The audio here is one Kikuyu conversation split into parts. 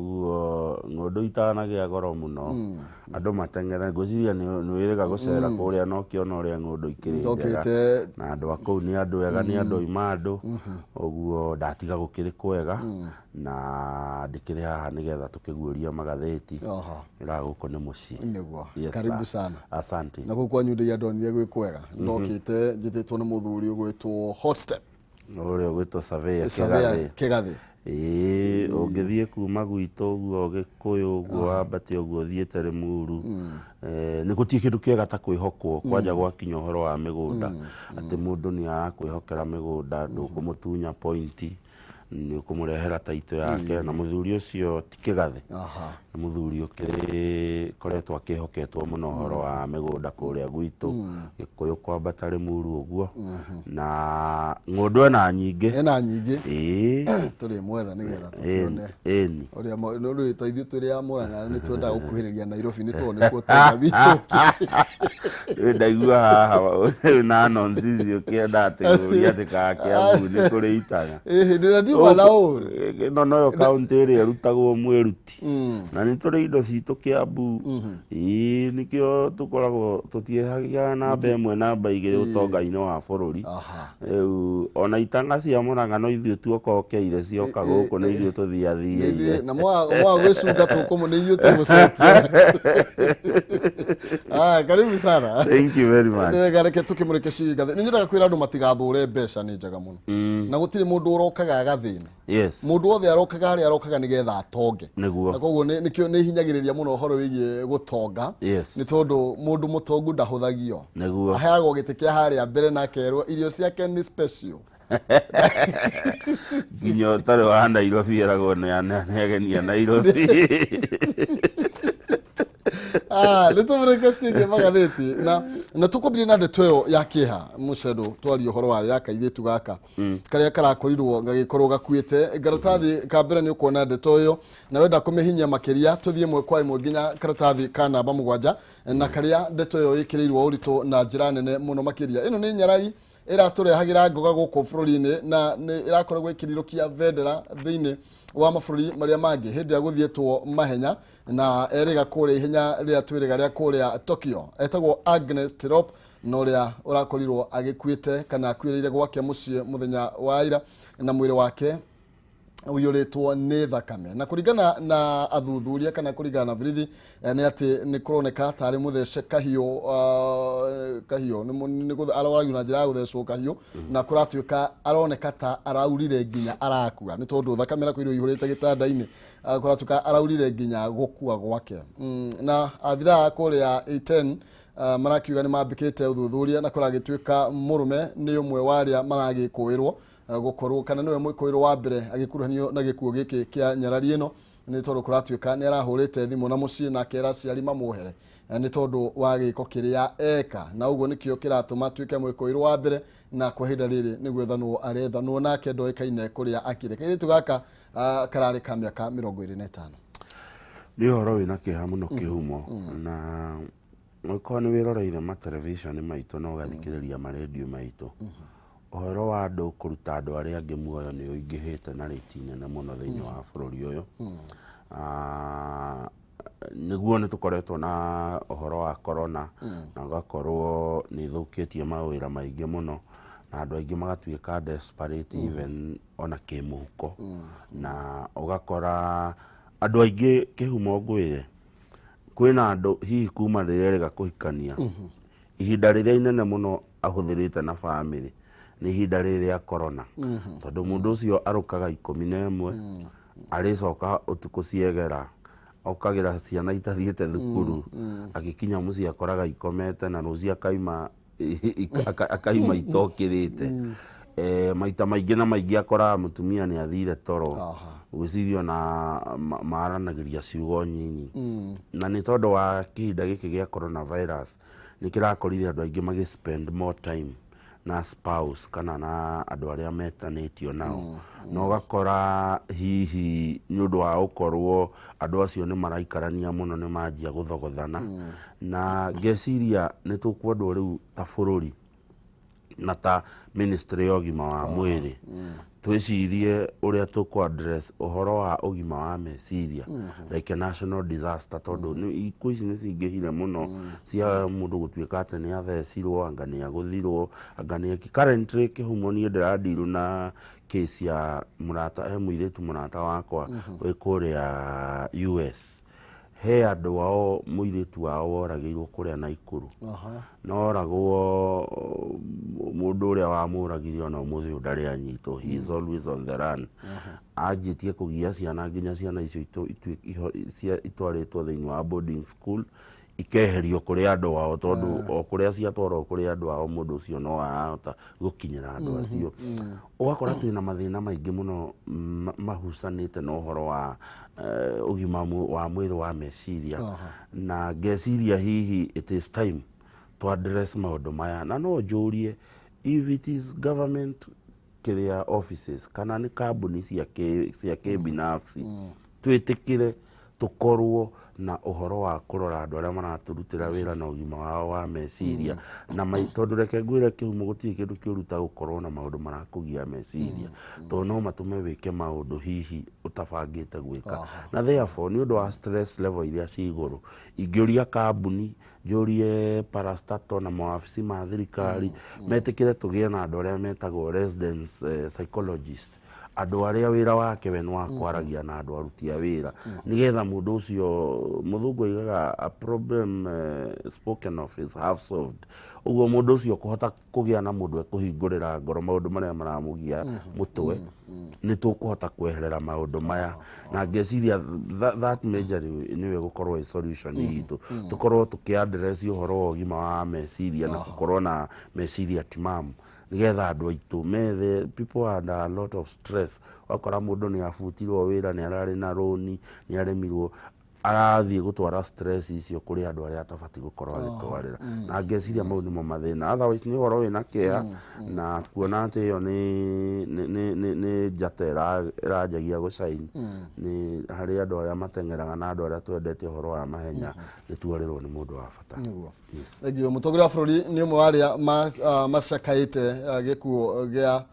Ũguo ng'ũndũ itanagĩa goro mũno, andũ mateng'ere. Ngwĩciria nĩ wĩrĩga gũcera kũrĩa na ũkĩona ũrĩa ng'ũndũ ikĩrĩ njega. Ndokĩte. Na andũ a kũu nĩ andũ ega, nĩ andũ aima andũ. Ũguo ndatiga gũkĩrĩ kwega na ndĩkĩrĩ haha nĩgetha tũkĩguũria magathĩti. Ĩra gũkũ nĩ mũciĩ. Nĩguo. Yes, Karibu sir. sana. Asante. Na kũu kwanyu ndĩia ndonire gwĩ kwega. Ndokĩte njĩtĩtwo nĩ mũthuri ũgwĩtwo Hot Step. Ũrĩa ũgwĩtwo Surveyor. Surveyor Kĩgathĩ. Kĩgathĩ. Ĩĩ, ũngĩthiĩ kuma gwitũ ũguo Gĩkũyũ ũguo wambate ũguo ũthiĩte Rĩmuru, nĩ gũtirĩ kĩndũ kĩega ta kwĩhokwo kwanja gwakinya ũhoro wa mĩgũnda, atĩ mũndũ nĩ arakwĩhokera mĩgũnda, ndũkũmũtunya pointi, nĩ ũkũmũrehera taito yake. Na mũthuri ũcio ti Kĩgathĩ, nĩ mũthuri ũkĩkoretwo akĩhoketwo mũno ũhoro wa mĩgũnda kũrĩa gwitũ Gĩkũyũ kwambata Rĩmuru ũguo, na ng'ũndũ ena nyingĩ. Ena nyingĩ. Ĩĩ. Tũrĩ mwetha nĩgetha tũkĩone Ĩni. Ũrĩa nĩ ũndũ ta ithuĩ tũrĩ a Mũrang'a nĩ twendaga gũkuhĩrĩria Nairobi nĩ tondũ nĩkuo twauma witũ. Rĩu ndaigua haha na nonsense ũkĩenda atĩ gũria atĩ kana Kĩambu nĩ kũrĩ itanya. Ĩhĩ, ndĩra ndiuma na ũru. Ĩno noyo kaũntĩ ĩrĩa ĩrutagwo mwĩruti, na nĩ tũrĩ indo citũ Kĩambu. Ĩĩ, nĩkĩo tũkoragwo tũtiehagia namba ĩmwe namba 2 ũtonga-inĩ wa bũrũri. Rĩu ona itanga cia Mũrang'a no ithuĩ tuokokeire cioka gũkũ, nĩ ithuĩ tũthiathiĩire. Na mwaga gwĩcunga tũkũmũ nĩ ithuĩ tũgũcokia. Ah, karibu sana. Thank you very much. Nĩ wega, reke tũkĩmũrĩke cigathĩ. Nĩ nyendaga kwĩra andũ matigathũre mbeca, nĩ njega mũno na gũtirĩ mũndũ ũrokaga agathĩna. Mũndũ wothe arokaga harĩa arokaga nĩgetha atonge. Na koguo nĩkĩo nĩ hinyagĩrĩria mũno ũhoro wĩgiĩ gũtonga, nĩ tondũ mũndũ mũtongu ndahũthagio. Aheagwo gĩtĩ kĩa harĩa mbere na akerwo irio ciake nĩ special. Nginya ũtarĩ wa Nairobi eragwo nĩ ageni a Nairobi. Ah, nĩ tũmũrĩke ciĩgiĩ magathĩti na tũkwambĩrĩria na ndeto ĩyo ya kĩeha mũcendo twaria ũhoro wayo ya kairĩtu gaka karĩa karakorirwo gagĩkorwo gakuĩte. Karatathi ka mbere nĩ ũkuona ndeto ĩyo, na wenda kũmĩhinyia makĩria tũthiĩ ĩmwe kwa ĩmwe nginya karatathi ka namba 7 na karĩa ndeto ĩyo ĩkĩrĩirwo ũritũ na njĩra nene mũno makĩria. Ĩno nĩ nyarari ĩratũrehagĩra ngoga gũkũ bũrũri-inĩ na nĩ ĩrakoragwo ĩkĩrirũkia bendera thĩinĩ wa mabũrũri marĩa mangĩ hĩndĩ ya gũthiĩtwo mahenya na erĩga kũrĩa ihenya rĩrĩa twĩrĩga rĩa kũrĩa Tokyo. Etagwo Agnes Tirop, na ũrĩa ũrakorirwo agĩkuĩte kana akuĩrĩire gwake mũciĩ mũthenya wa ira na mwĩrĩ wake ũiyũrĩtwo nĩ thakame. Na kũringana na athuthuria kana kũringana na borithi, nĩ atĩ nĩ kũroneka tarĩ mũthece kahiũ, kahiũ aroragio na njĩra ya gũthecwo kahiũ, na kũratuĩka aroneka ta araurire nginya arakua nĩ tondũ thakame ĩrakorirwo ĩihũrĩte gĩtanda-inĩ. Kũratuĩka araurire nginya gũkua gwake. Na abithaa kũrĩa A10 marakiuga nĩ mambĩkĩte ũthuthuria na kũragĩtuĩka mũrũme nĩ ũmwe wa arĩa maragĩkũĩrwo gũkorwo kana nĩwe mwĩkũĩrwo wa mbere agĩkuruhanio na gĩkuũ gĩkĩ kĩa nyarari ĩno, nĩ tondũ kũratuĩka nĩ arahũrĩte thimũ na mũciĩ na akera aciari mamuohere nĩ tondũ wa gĩko kĩrĩa eka, na ũguo nĩkĩo kĩratũma atuĩke mwĩkũĩrwo wa mbere, na kwa ihinda rĩrĩ nĩ gwethanwo arethanwo nake, ndoĩkaine kũrĩa akĩrĩ. Kairĩtu gaka kararĩ ka mĩaka 25. Nĩ ũhoro wĩna kĩeha mũno kĩhumo, na ũkorwo nĩ wĩroreire matelevision maitũ na ũgathikĩrĩria marendio maitũ, ũhoro wa andũ kũruta andũ arĩa angĩ muoyo nĩ ũingĩhĩte na rĩti nene mũno thĩinĩ wa bũrũri ũyũ. Nĩguo nĩ tũkoretwo na ũhoro wa corona na ũgakorwo nĩ ĩthũkĩtie mawĩra maingĩ mũno na andũ aingĩ magatuĩka desperate even ona kĩmũhuko, na ũgakora andũ aingĩ kĩhumo ngwĩre kwĩna andũ hihi kuma rĩrĩa erĩga kũhikania, ihinda rĩrĩa inene mũno ahũthĩrĩte na bamĩrĩ nĩ ihinda rĩrĩ rĩa corona, tondũ mũndũ ũcio arũkaga 11, arĩcoka ũtukũ ciegera, okagĩra ciana itathiĩte thukuru, agĩkinya mũciĩ akoraga ikomete, na rũciũ akaima itokĩrĩte. Maita maingĩ na maingĩ akoraga mũtumia nĩ athire toro. Gwĩciria ona maranagĩria ciugo nyinyi, na nĩ tondũ wa kĩhinda gĩkĩ gĩa coronavirus nĩ kĩrakorire andũ aingĩ magĩ spend more time na spouse kana na andũ arĩa metanĩtio nao, na ũgakora hihi nĩ ũndũ wa gũkorwo andũ acio nĩ maraikarania mũno nĩ manjia gũthogothana. Na ngeciria nĩ tũkwendwo rĩu ta bũrũri na ta ministry ya ũgima wa mwĩrĩ. Twĩcirie ũrĩa tũkũ address ũhoro wa ũgima wa meciria like a national disaster, tondũ ikuũ ici nĩ cingĩhire mũno cia mũndũ gũtuĩka atĩ nĩ athecirwo, anga nĩ agũthirwo, anga nĩ eki. Currently kĩhumo niĩ ndĩrandiru na case ya mũrata, he mũirĩtu mũrata wakwa wĩ kũrĩa US, he andũ ao, mũirĩtu wao woragĩirwo kũrĩa Naikuru. Noragwo mũndũ ũrĩa wamũragire ona ũmũthĩ ũyũ ndarĩ anyitwo, he is always on the run. Anjĩtie kũgia ciana nginya ciana icio itwarĩtwo thĩinĩ wa boarding school, ikeherio kũrĩ andũ ao, tondũ o kũrĩa ciatwarwo kũrĩ andũ ao, mũndũ ũcio no arahota gũkinyĩra andũ acio. Ũgakora twĩna mathĩna maingĩ mũno mahucanĩte na ũhoro wa ũgima wa mwĩrĩ wa meciria. Na ngeciria hihi it is time to address maũndũ maya, na no njũrie if it is government kĩrĩa offices kana nĩ kambuni cia kĩbinafsi, twĩtĩkĩre tũkorwo na ũhoro wa kũrora andũ arĩa maratũrutĩra wĩra na ũgima wao wa meciria na tondũ reke ngwĩre kĩhumo, gũtirĩ kĩndũ kĩũru ta gũkorwo na maũndũ marakũgia meciria, tondũ no matũme wĩke maũndũ hihi ũtabangĩte gwĩka. Na therefore nĩ ũndũ wa stress level iria ci igũrũ, ingĩũria kambuni, njũrie parastatal na mawabici ma thirikari metĩkĩre tũgĩe na andũ arĩa metagwo residence psychologist, andũ arĩa wĩra wake we nĩ wa kwaragia na andũ aruti a wĩra, nĩgetha mũndũ ũcio, mũthũngũ aigaga, "A problem spoken of is half solved." Ũguo mũndũ ũcio kũhota kũgĩa na mũndũ ekũhingũrĩra ngoro maũndũ marĩa maramũgia mũtwe, nĩ tũkũhota kweherera maũndũ maya. Na ngeciria that majorly nĩwe gũkorwo ĩ solution itũ, tũkorwo tũkĩ address ũhoro wa ũgima wa meciria na gũkorwo na meciria timamu, nĩgetha andũ aitũ methe. People are under a lot of stress. Wakora mũndũ nĩ abutirwo wĩra, nĩ ararĩ na rũni, nĩ aremirwo, arathiĩ gũtwara stress icio kũrĩ andũ arĩa atabatiĩ gũkorwo agĩtwarĩra. Na ngeciria mau nĩmo mathĩna. Otherwise nĩ ũhoro wĩna kĩeha na kuona atĩ ĩyo nĩ njata ĩranjagia gũcaini nĩ harĩ andũ arĩa mateng'eraga na andũ arĩa twendete ũhoro wa mahenya, nĩ tuorĩrwo nĩ mũndũ wa bata. Yes. Thank you. Mũtongoria wa bũrũri nĩ ũmwe wa arĩa macakaĩte gĩkuũ gĩa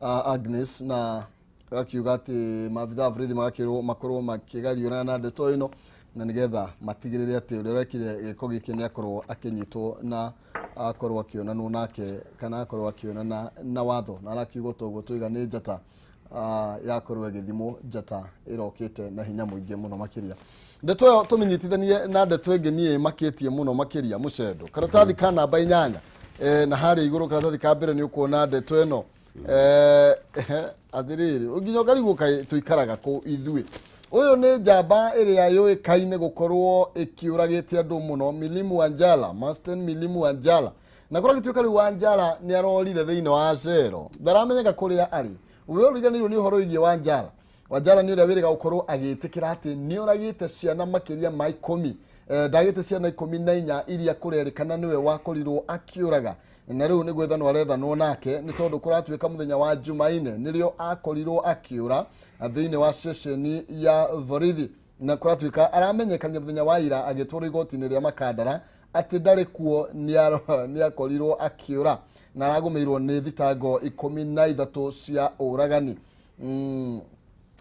Agnes, na akiuga atĩ maabitha a borithi magakĩrwo makorwo makĩgariũrana na ndeto ĩno, na nĩgetha matigĩrĩre atĩ ũrĩa ũrekire gĩko gĩkĩ nĩ akorwo akĩnyitwo na akorwo akĩonanwo nake kana akorwo akĩonana na watho. Na arakiuga toguo tuiga nĩ njata yakorwo ĩgĩthimwo, njata ĩrokĩte na hinya mũingĩ mũno makĩria. Ndeto ĩyo tũmĩnyitithanie na ndeto ĩngĩ niĩ ĩmakĩtie mũno makĩria, mũcendo karatathi ka namba 8, na harĩa igũrũ karatathi ka mbere nĩ ũkuona ndeto ĩno. Atĩrĩrĩ, nginya ũkarigwo kaĩ tũikaraga kũ ithuĩ. Ũyũ nĩ njamba ĩrĩa yũĩkaine gũkorwo ĩkĩũragĩte andũ mũno, Milimu Wanjala, Masten Milimu Wanjala. Na korwo gĩtuĩka rĩu Wanjala nĩ arorire thĩinĩ wa cero, ndaramenyeka kũrĩa arĩ. We ũriganĩirwo nĩ ũhoro wĩgiĩ Wanjala? Wanjala nĩ ũrĩa wĩrĩga gũkorwo agĩtĩkĩra atĩ nĩ oragĩte ciana makĩria ma 10. Ndagĩte ciana 14 iria kũrerĩkana nĩwe wakorirwo akĩũraga, na rĩu nĩ gwethanwo arethanwo nake, nĩ tondũ kũratuĩka mũthenya wa Jumaine nĩrĩo akorirwo akĩũra thĩinĩ wa ceceni ya borithi, na kũratuĩka aramenyekania mũthenya wa ira agĩtwarwo igoti-inĩ rĩa Makandara atĩ ndarĩ kuo, nĩ akorirwo akĩũra na aragũmĩirwo nĩ thitango 13 cia ũragani.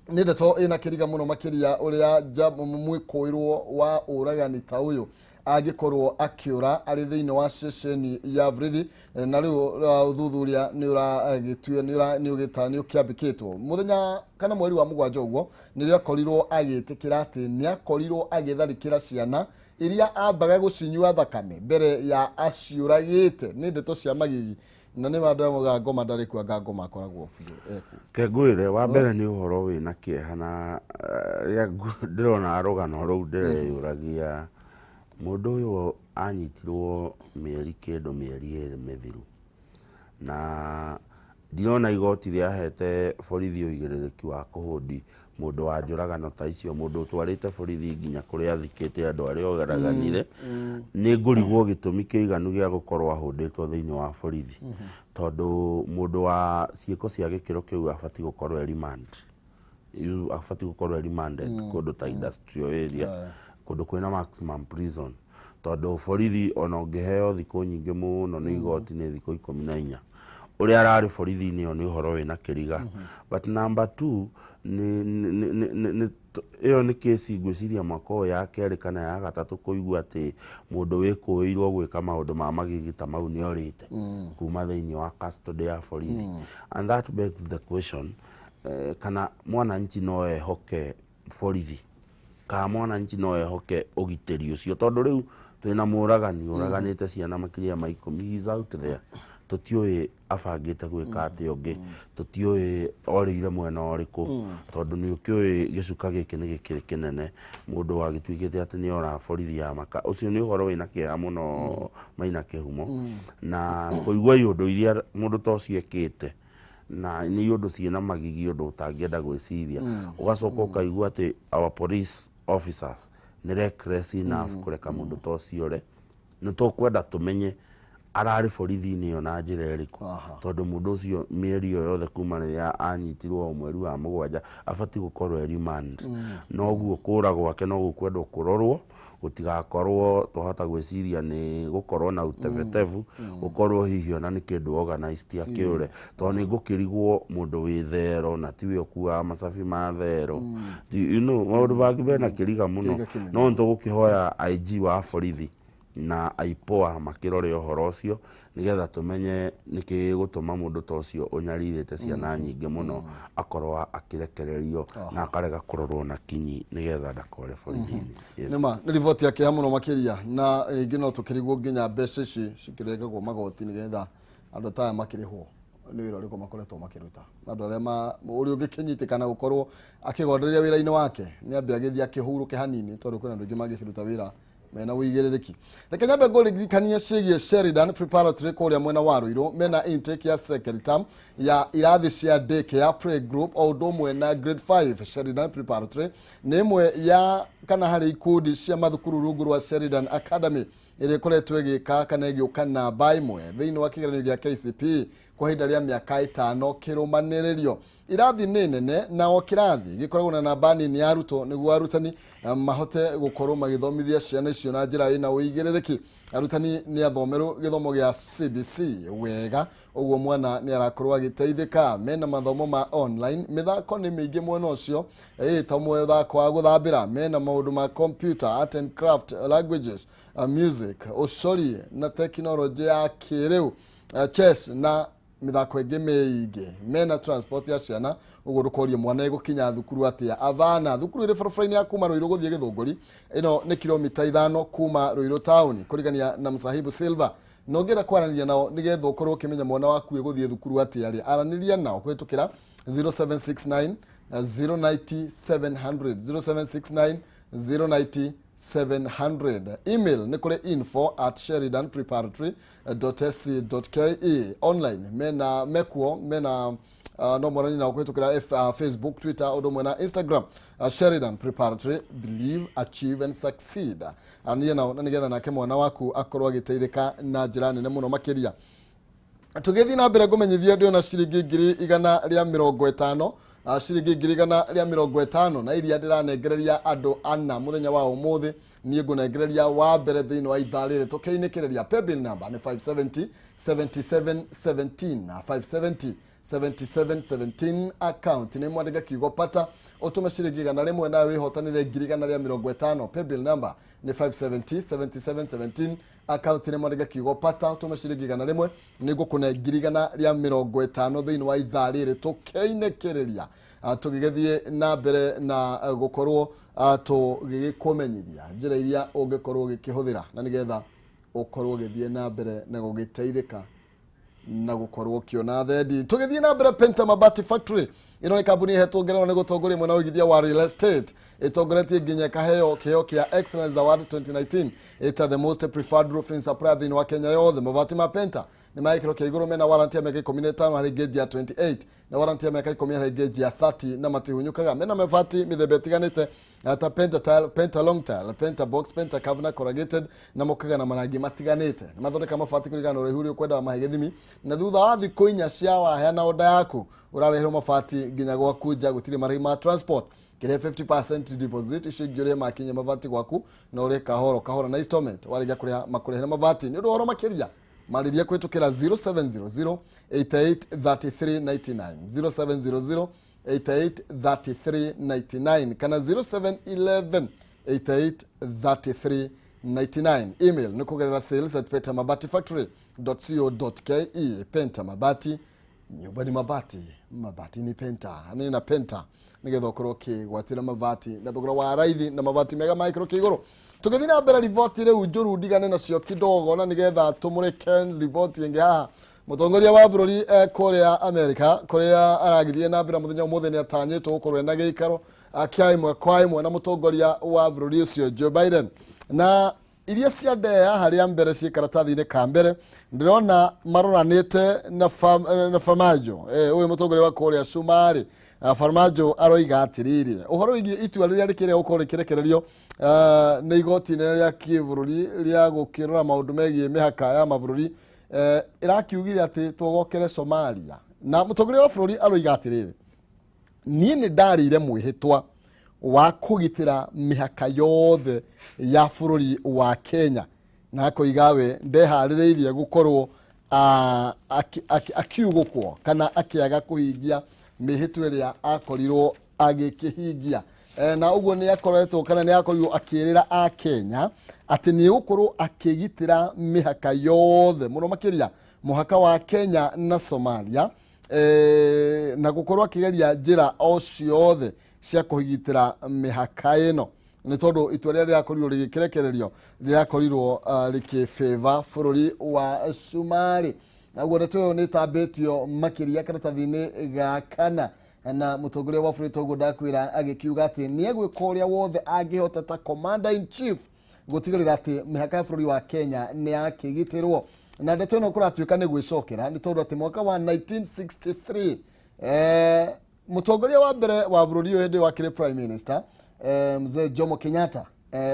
Nĩ ndeto ĩna kĩriga mũno makĩria ũrĩa mwĩkũĩrwo wa ũragani ta ũyũ angĩkorwo akĩũra arĩ thĩinĩ wa ceceni ya borithi. Na rĩu ũthuthuria nĩ ũragĩtue nĩ ũkĩambĩkĩtwo mũthenya kana mweri wa 7 ũguo nĩrĩo akorirwo agĩtĩkĩra atĩ nĩ akorirwo agĩtharĩkĩra ciana iria ambaga gũcinyua thakame mbere ya aciũragĩte. Nĩ ndeto cia magigi, na nĩ andũ amwe ngoma ndarĩ kuo, anga ngoma akoragwo biũ ekuo. Kengwĩre wa mbere nĩ ũhoro wĩna kĩeha, na rĩrĩa ndĩrona rũgano rũu ndĩreyũragia mũndũ ũyũ anyitirwo mĩeri kĩndũ mĩeri 2 mĩthiru, na ndirona igoti rĩahete borithi ũigĩrĩrĩki wa kũhũndi mũndũ wa njũragano ta icio, mũndũ ũtwarĩte borithi nginya kũrĩa athikĩte andũ arĩa ogeraganire. Nĩ ngũrigwo gĩtũmi kĩiganu gĩa gũkorwo ahũndĩtwo thĩinĩ wa borithi, tondũ mũndũ wa ciĩko cia gĩkĩro kĩu abatiĩ gũkorwo e remand. Abatiĩ gũkorwo e remanded kũndũ ta industrial area, kũndũ kwĩna maximum prison, tondũ borithi ona ũngĩheo thikũ nyingĩ mũno nĩ igoti nĩ thikũ 14. Ũrĩa ararĩ borithi-inĩ ĩyo nĩ ũhoro wĩna kĩriga. But number two, ĩyo nĩ kĩci ngwĩciria mwaka ũyũ ya kerĩ kana ya gatatũ kũigua atĩ mũndũ wĩkũĩirwo gwĩka maũndũ ma magigi ta mau nĩ orĩte kuma thĩinĩ wa custody ya borithi. And that begs the question, kana mwananchi no ehoke borithi, kana mwananchi no ehoke ũgitĩri ũcio, tondũ rĩu twĩna mũragani ũraganĩte ciana makĩria ma 10. He is out there. Tũtiũĩ abangĩte gwĩka atĩa ũngĩ, tũtiũĩ orĩire mwena ũrĩkũ, tondũ nĩ ũkĩũĩ gĩcuka gĩkĩ nĩ gĩkĩrĩ kĩnene. Mũndũ wagĩtuĩkĩte atĩ nĩ ora borithi ya maka ũcio nĩ ũhoro wĩna kĩeha mũno maina kĩhumo, na kũigua iũndũ iria mũndũ ta ũcio ekĩte na nĩ iũndũ ciĩna magigi, ũndũ ũtangĩenda gwĩciria. Ũgacoka ũkaigua atĩ our police officers nĩ reckless enough kũreka mũndũ ta ũcio ore. Nĩ tũkwenda tũmenye ararĩ borithi-inĩ ĩyo na njĩra ĩrĩkũ, tondũ mũndũ ũcio mĩeri ĩyo yothe kuma rĩrĩa anyitirwo mweri wa 7 abatiĩ gũkorwo e remand. Noguo kũra gwake no gũkwendwo kũrorwo, gũtigakorwo twahota gwĩciria nĩ gũkorwo na utebetebu, gũkorwo hihi ona nĩ kĩndũ organized akĩũre, tondũ nĩ ngũkĩrigwo mũndũ wĩ thero na tiwe ũkuaga macabi ma thero, you know, maũndũ mangĩ mena kĩriga mũno. No nĩ tũgũkĩhoya IG wa borithi na IPOA makĩrore ũhoro ũcio nĩgetha tũmenye nĩkĩ gĩgũtũma mũndũ ta ũcio ũnyarirĩte ciana nyingĩ mũno akorwo akĩrekererio na akarega kũrorwo na kinyi nĩgetha ndakore borithi-inĩ. Nĩma nĩ riboti ya kĩeha mũno makĩria, na rĩngĩ no tũkĩrigwo nginya mbeca ici cikĩrengagwo magoti nĩgetha andũ ta aya makĩrĩhwo nĩ wĩra ũrĩkũ makoretwo makĩruta. Andũ arĩa ũrĩa ũngĩkĩnyitĩkana gũkorwo akĩgondereria wĩra-inĩ wake nĩ ambe agĩthiĩ akĩhurũke hanini, tondũ kwĩna andũ aingĩ mangĩkĩruta wĩra mena wĩigĩrĩrĩki. Reke nyambe ngũririkanie ciĩgiĩ Sheridan Preparatory kũrĩa mwena wa Ruiru. Mena intake ya second term ya irathi cia daycare, play group o ũndũ ũmwe na grade 5. Sheridan Preparatory nĩ ĩmwe ya kana harĩ ikundi cia mathukuru rungu rwa Sheridan Academy ĩrĩa ĩkoretwo ĩgĩka kana ĩgĩũka namba 1 thĩinĩ wa kĩgeranio gĩa KCPE kwa ihinda rĩa mĩaka 5 kĩrũmanĩrĩrio. Irathi nĩ nene na o kĩrathi gĩkoragwo na namba nini ya arutwo nĩguo arutani mahote gũkorwo magĩthomithia ciana icio na njĩra ĩna ũigĩrĩrĩki. Arutani nĩ athomeru gĩthomo gĩa CBC wega, ũguo mwana nĩ arakorwo agĩteithĩka. Mena mathomo ma online, mĩthako nĩ mĩingĩ mwena ũcio, ta mũthako wa gũthambĩra, mena maũndũ ma computer, art and craft, languages, music, ũcori na tekinoronjĩ ya kĩrĩu, chess na mĩthako ĩngĩ mĩingĩ. Mena transport ya ciana, ũguo ndũkorie mwana egũkinya thukuru atĩa. Avana thukuru ĩrĩ barabara-inĩ ya kuma Ruiru gũthiĩ Gĩthũngũri, ĩno nĩ kilomita 5 kuma Ruiru town kũrigania na Msahibu Silver. Na ũngĩenda kwaranĩria nao nĩgetha ũkorwo ũkĩmenya mwana waku egũthiĩ thukuru atĩa rĩ, aranĩria nao kũhĩtũkĩra 0769 090 700, 0769 090 700. Email nĩ kũrĩ info@sheridanpreparatory.sc.ke. Online mena mekuo mena no morani nao kũhĩtũkĩra Facebook, Twitter ũndũ ũmwe na Instagram. Sheridan Preparatory, believe, achieve and succeed. Aranĩria nao na nĩgetha nake mwana waku akorwo agĩteithĩka na njĩra nene mũno makĩria. Tũgĩthiĩ na mbere ngũmenyithia ndĩona ciringi 150,000, ciringi 150,000 na iria ndĩranengereria andũ ana mũthenya wa ũmũthĩ. Niĩ ngũnengereria wa mbere thĩinĩ wa ithaa rĩrĩ tũkĩinĩkĩrĩria. Paybill number nĩ 570 77 17, 570 77 17. Account nĩ mwandĩke kiugo pata ũtũme ciringi 100 nawe wĩhotanĩre 150,000. Paybill number nĩ 570 77 17. Account nĩ mwandĩke kiugo pata ũtũme ciringi 100 nĩ ngũkũne 150,000 thĩinĩ wa ithaa rĩrĩ tũkĩinĩkĩrĩria. Tũgĩgĩthiĩ na mbere na gũkorwo tũgĩgĩkũmenyithia njĩra iria ũngĩkorwo ũgĩkĩhũthĩra na nĩgetha ũkorwo ũgĩthiĩ na mbere na gũgĩteithĩka na gũkorwo ũkĩona thendi. Tũgĩthiĩ na mbere, Penta Mabati Factory ĩno nĩ kambuni ĩhetwo ngerenwa nĩ gũtongoria mwena wa ũigithia wa real estate, ĩtongoretie nginya ĩkaheo kĩheo kĩa Excellence Award 2019 ĩta the most preferred roofing supplier thĩinĩ wa Kenya yothe. Mabati ma Penta nĩ ma gĩkĩro kĩa igũrũ, mena warranty ya mĩaka 15 harĩ gauge ya 28 na warranty ya mĩaka 10 harĩ gauge ya 30 na matihunyũkaga. Mena mabati mĩthemba ĩtiganĩte ta Penta tile, Penta long tile, Penta box, Penta curve na corrugated, na mokaga na marangi matiganĩte. Nĩ mathondeka mabati kũringana na ũraihu ũrĩa ũkwenda wa mahe gĩthimi, na thutha wa thikũ 4 cia waheana oda yaku ũrareherwo mabati nginya gwaku nja, gũtirĩ marĩhi ma transport. Kĩrĩa 50% deposit icio ingĩ ũrĩhe makinya mabati gwaku na ũrĩhe kahoro kahora na installment warĩkia kũrĩha makũrĩhere mabati. Nĩ ũndũ ũhoro makĩria Marĩria kũhĩtũkĩra 0700 883399, 0700 883399 kana 0711 883399. Email nĩ kũgerera sales@pentamabatifactory.co.ke. Penta Mabati, nyũmba ni mabati, mabati ni Penta, nĩ na Penta nĩgetha ũkorwo ũkĩgwatĩra mabati na thogora wa raithi na mabati mega ma gĩkĩro kĩa igũrũ. Tũgĩthiĩ na mbere, riboti rĩu njũru ndigane nacio kidogo na nĩgetha tũmũrĩke riboti ĩngĩ haha. Mũtongoria wa bũrũri kũrĩa America, kũrĩa aragĩthiĩ na mbere mũthenya ũmũthĩ, nĩ atanyĩtwo gũkorwo ena gĩikaro kĩa ĩmwe kwa ĩmwe na mũtongoria wa bũrũri ũcio Joe Biden. Na iria cia ndea harĩa mbere ciĩ karatathi-inĩ ka mbere, ndĩrona maroranĩte na, na Farmajo, ũyũ mũtongoria wa kũrĩa Cumarĩ. Farmajo aroiga atĩrĩrĩ, ũhoro wĩgiĩ itua rĩrĩa rĩkĩrĩa gũkorwo rĩkĩrekererio nĩ igoti inene rĩa kĩbũrũri rĩa gũkĩrora maũndũ megiĩ mĩhaka ya mabũrũri, ĩrakiugire atĩ tũgokere Somalia. Na mũtongoria wa bũrũri aroiga atĩrĩrĩ, niĩ nĩ ndarĩire mwĩhĩtwa wa kũgitĩra mĩhaka yothe ya bũrũri wa Kenya, na akoiga we ndeharĩrĩirie gũkorwo akiugũkwo kana akĩaga kũhingia mĩhĩtwa ĩrĩa akorirwo agĩkĩhingia. Na ũguo nĩ akoretwo kana nĩ akorirwo akĩrĩra a Kenya atĩ nĩ egũkorwo akĩgitĩra mĩhaka yothe, mũno makĩria mũhaka wa Kenya na Somalia, na gũkorwo akĩgeria njĩra o ciothe cia kũgitĩra mĩhaka ĩno, nĩ tondũ itua rĩrĩa rĩrakorirwo rĩgĩkĩrekererio rĩrakorirwo rĩkĩbĩva bũrũri wa Cumarĩ. Naguo ndeto ĩyo nĩ ĩtambĩtio makĩria karatathi-inĩ ga kana. Na mũtongoria wa bũrũri, toguo ndakwĩra, agĩkiuga atĩ nĩ egwĩka ũrĩa wothe angĩhota ta commander in chief gũtigĩrĩra atĩ mĩhaka ya bũrũri wa Kenya nĩ yakĩgitĩrwo. Na ndeto ĩno kũratuĩka nĩ gwĩcokera, nĩ tondũ atĩ mwaka wa 1963 mũtongoria wa mbere wa bũrũri ũyũ hĩndĩ wakĩrĩ prime minister, mzee Jomo Kenyatta,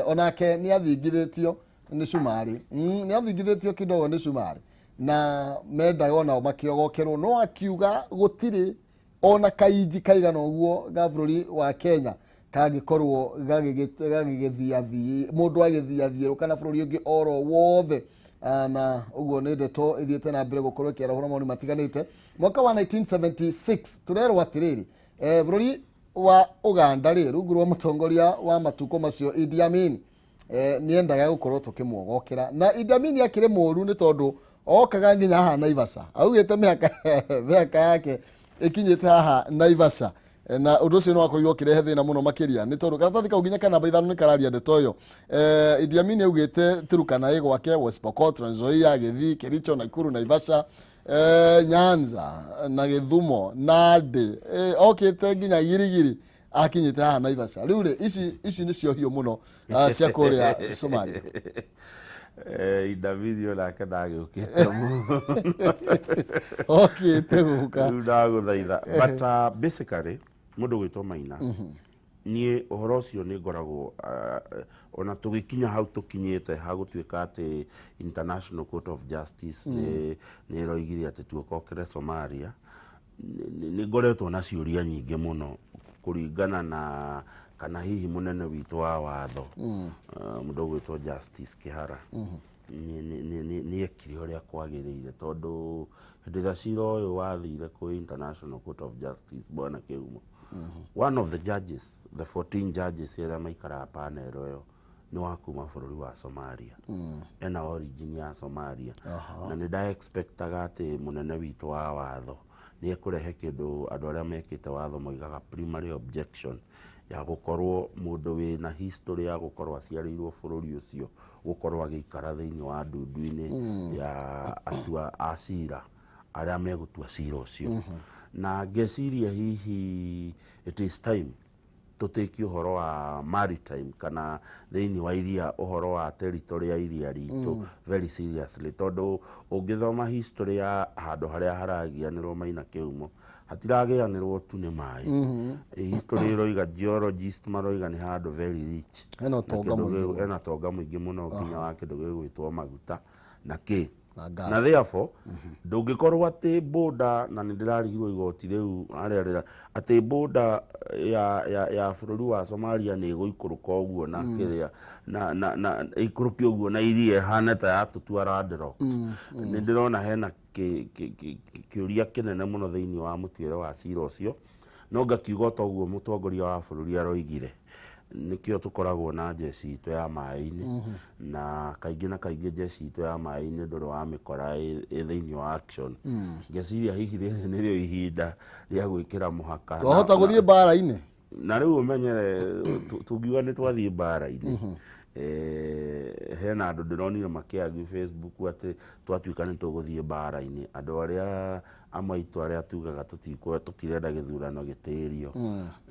onake nĩ athingithĩtio nĩ Cumarĩ, nĩ athingithĩtio kidogo nĩ Cumarĩ, na mendaga onao makĩogokerwo, no akiuga gũtirĩ ona kainji kaigana ũguo ga bũrũri wa Kenya kangĩkorwo gagĩgĩthiathiĩ mũndũ agĩthiathiĩrwo kana bũrũri ũngĩ oro wothe. Na ũguo nĩ ndeto ĩthiĩte na mbere gũkorwo ĩkĩarahũra maũndũ matiganĩte. Mwaka wa 1976 tũrerwo atĩrĩrĩ, bũrũri wa Uganda rĩ, rungu rwa mũtongoria wa matukũ macio Idi Amin, nĩendaga gũkorwo tũkĩmuogokera. Na Idi Amin akĩrĩ mũru, nĩ tondũ okaga nginya haha Naivasha, augĩte mĩhaka yake ĩkinyĩte haha Naivasha. Na ũndũ ũcio nĩ wakorirwo ũkĩrehe thĩna mũno makĩria, nĩ tondũ karatathi kau nginya ka namba 5 nĩ kararia ndeto ĩyo. Idi Amin augĩte Turkana ĩ gwake, West Pokot, Trans Nzoia, Gĩthii, Kericho, Nakuru, Naivasha, Nyanza na Gĩthumo, Nandi, okĩte nginya Girigiri, akinyĩte haha Naivasha. Rĩu rĩ, ici nĩcio hiũ mũno cia kũrĩa Somalia. Indavidi onake ndagĩũkĩte mũno. Okĩte gũka. Rĩu ndagũthaitha, but basically mũndũ gwĩtwo Maina, niĩ ũhoro ũcio nĩ ngoragwo ona tũgĩkinya hau tũkinyĩte ha gũtuĩka atĩ International Court of Justice nĩ ĩroigire atĩ tuokokere Somalia, nĩ ngoretwo na ciũria nyingĩ mũno kũringana na kana hihi mũnene witũ wa watho, mũndũ ũgwĩtwo Justice Kihara, nĩ ekire ũrĩa kwagĩrĩire, tondũ hĩndĩ ĩrĩa cira ũyũ wathire kwĩ International Court of Justice, bwana Kĩhumo, one of the judges, the 14 judges arĩa maikaraga panel ĩyo, nĩ wa kuma bũrũri wa Somalia, ena origin ya Somalia. Na nĩ nda expectaga atĩ mũnene witũ wa watho nĩ ekũrehe kĩndũ andũ arĩa mekĩte watho moigaga primary objection, ya gũkorwo mũndũ wĩna history ya gũkorwo aciarĩirwo bũrũri ũcio gũkorwo agĩikara thĩinĩ wa ndundu-inĩ ya atua a cira arĩa megũtua cira ũcio. Na ngeciria hihi it is time tũtĩkie ũhoro wa maritime kana thĩinĩ wa iria, ũhoro wa territory ya iria ritũ very seriously, tondũ ũngĩthoma history ya handũ harĩa haragianĩrwo, Maina Kĩhumo, hatiragĩanĩrwo tu nĩ maĩ. History ĩroiga, geologist maroiga nĩ handũ very rich. Hena Na ũtonga kĩndũ mũingĩ mũno. Hena ũtonga mũingĩ mũno, nginya wa kĩndũ gĩgwĩtwo maguta na kĩ. Na gas. Na therefore ndũngĩkorwo atĩ border, na nĩ ndĩrarigirwo igoti rĩu harĩa rĩra atĩ border ya bũrũri wa Somalia nĩ ĩgũikũrũka ũguo na kĩrĩa na ĩikũrũke ũguo na iria ĩhane ta yatũtua landlocked. Nĩ ndĩrona hena kĩũria kĩnene mũno thĩinĩ wa mũtuĩre wa cira ũcio, no ngakiuga o ũguo mũtongoria wa bũrũri aroigire, nĩkĩo tũkoragwo na njeci itũ ya maĩ-inĩ, na kaingĩ na kaingĩ njeci itũ ya maĩ-inĩ ndũrĩ wamĩkora ĩ thĩinĩ wa action. Ngeciria hihi rĩrĩ nĩrĩo ihinda rĩa gwĩkĩra mũhaka. Twahota gũthiĩ mbara-inĩ. Na rĩu ũmenyere tungiuga nĩ twathiĩ mbara-inĩ, hena andũ ndĩronire makĩargue Facebook atĩ twatuĩka nĩ tũgũthiĩ mbara-inĩ, andũ arĩa amwe aitũ arĩa tugaga tũtirenda gĩthurano gĩtĩrio.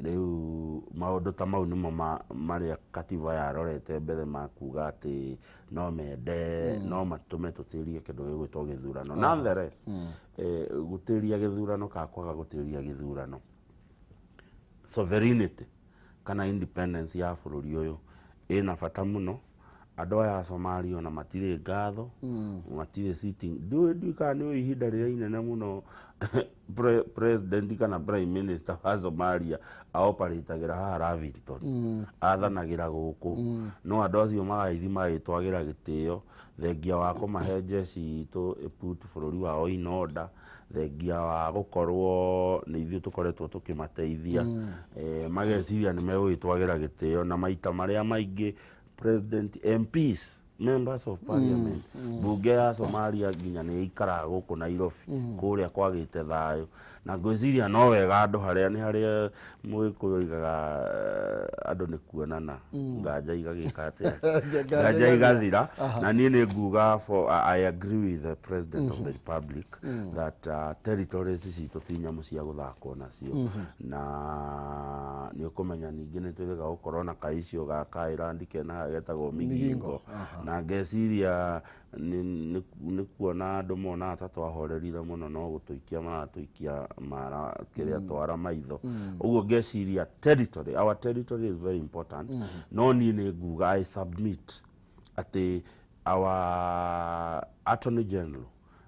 Rĩu maũndũ ta mau nĩmo marĩa katiba yarorete mbere ma kuga atĩ no mende no matũme tũtĩrie kĩndũ gĩgwĩtwo gĩthurano. Nonetheless, gũtĩria gĩthurano kana kwaga gũtĩria gĩthurano, sovereignty kana independence ya bũrũri ũyũ ĩna bata mũno. Andũ aya a Somalia ona matirĩ ngatho, matirĩ sitting. Ndiũĩ kana nĩ ihinda rĩrĩa inene mũno president kana prime minister wa Somalia aoperatagĩra haha Lavington, athanagĩra gũkũ, no andũ acio magagĩthiĩ magĩtwagĩra gĩtĩo, thengia wa kũmahe njeci itũ ĩput bũrũri wao in order, thengia wa gũkorwo nĩ ithuĩ tũkoretwo tũkĩmateithia, mageciria nĩ megũgĩtwagĩra gĩtĩo. Na maita marĩa maingĩ president, MPs, members of parliament, bunge ya Somalia nginya nĩ ĩikaraga gũkũ Nairobi kũrĩa kwagĩte thayũ. Na ngwĩciria no wega andũ harĩa nĩ harĩa mũgĩkũyũ oigaga, andũ nĩ kuonana nganja igagĩka atĩa? Nganja. Nganja igathira. Na niĩ nĩ nguga for I agree with the president of the republic that territories citũ ti nyamũ cia gũthakwo nacio. Na nĩ ũkũmenya ningĩ nĩ twĩrĩga gũkorwo na kaicio ga ka island kena haha getagwo Migingo, na ngeciria nĩ kuona andũ monaga ta twahorerire mũno, no gũtũikia maratũikia mara kĩrĩa twara maitho ũguo. Ngeciria territory, our territory is very important. No niĩ nĩ nguga I submit atĩ our attorney general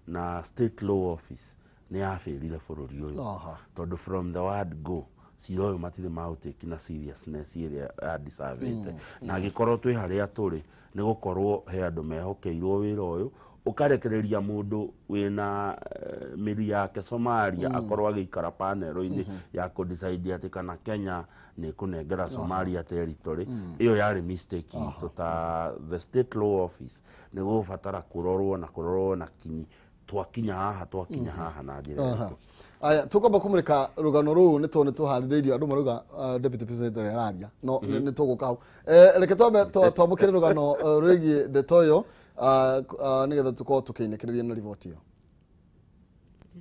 na state law office nĩ yabĩrire bũrũri ũyũ, tondũ from the word go cira ũyũ matirĩ maũtĩki na seriousness ĩrĩa yadisavĩte. Na angĩkorwo twĩ harĩa tũrĩ nĩ gũkorwo he andũ mehokeirwo wĩra ũyũ, ũkarekereria mũndũ wĩna mĩri yake Somalia akorwo agĩikara panel-inĩ ya kũdecide atĩ kana Kenya nĩ ĩkũnengera Somalia territory. Ĩyo yarĩ mistake itũ ta the state law office. Nĩ gũbatara kũrorwo na kũrorwo na kinyi twakinya haha, twakinya haha na njĩra ĩrĩkũ. Aya, tũkwamba kũmũrĩka rũgano rũu nĩ tondũ nĩ tũharĩrĩirio andũ marauga deputy president nĩ araria, no nĩ tũgũka hau. Reke twambe twamũkĩre rũgano rwĩgiĩ ndeto ĩyo, nĩgetha tũkorwo tũkĩinĩkĩrĩria na riboti ĩyo.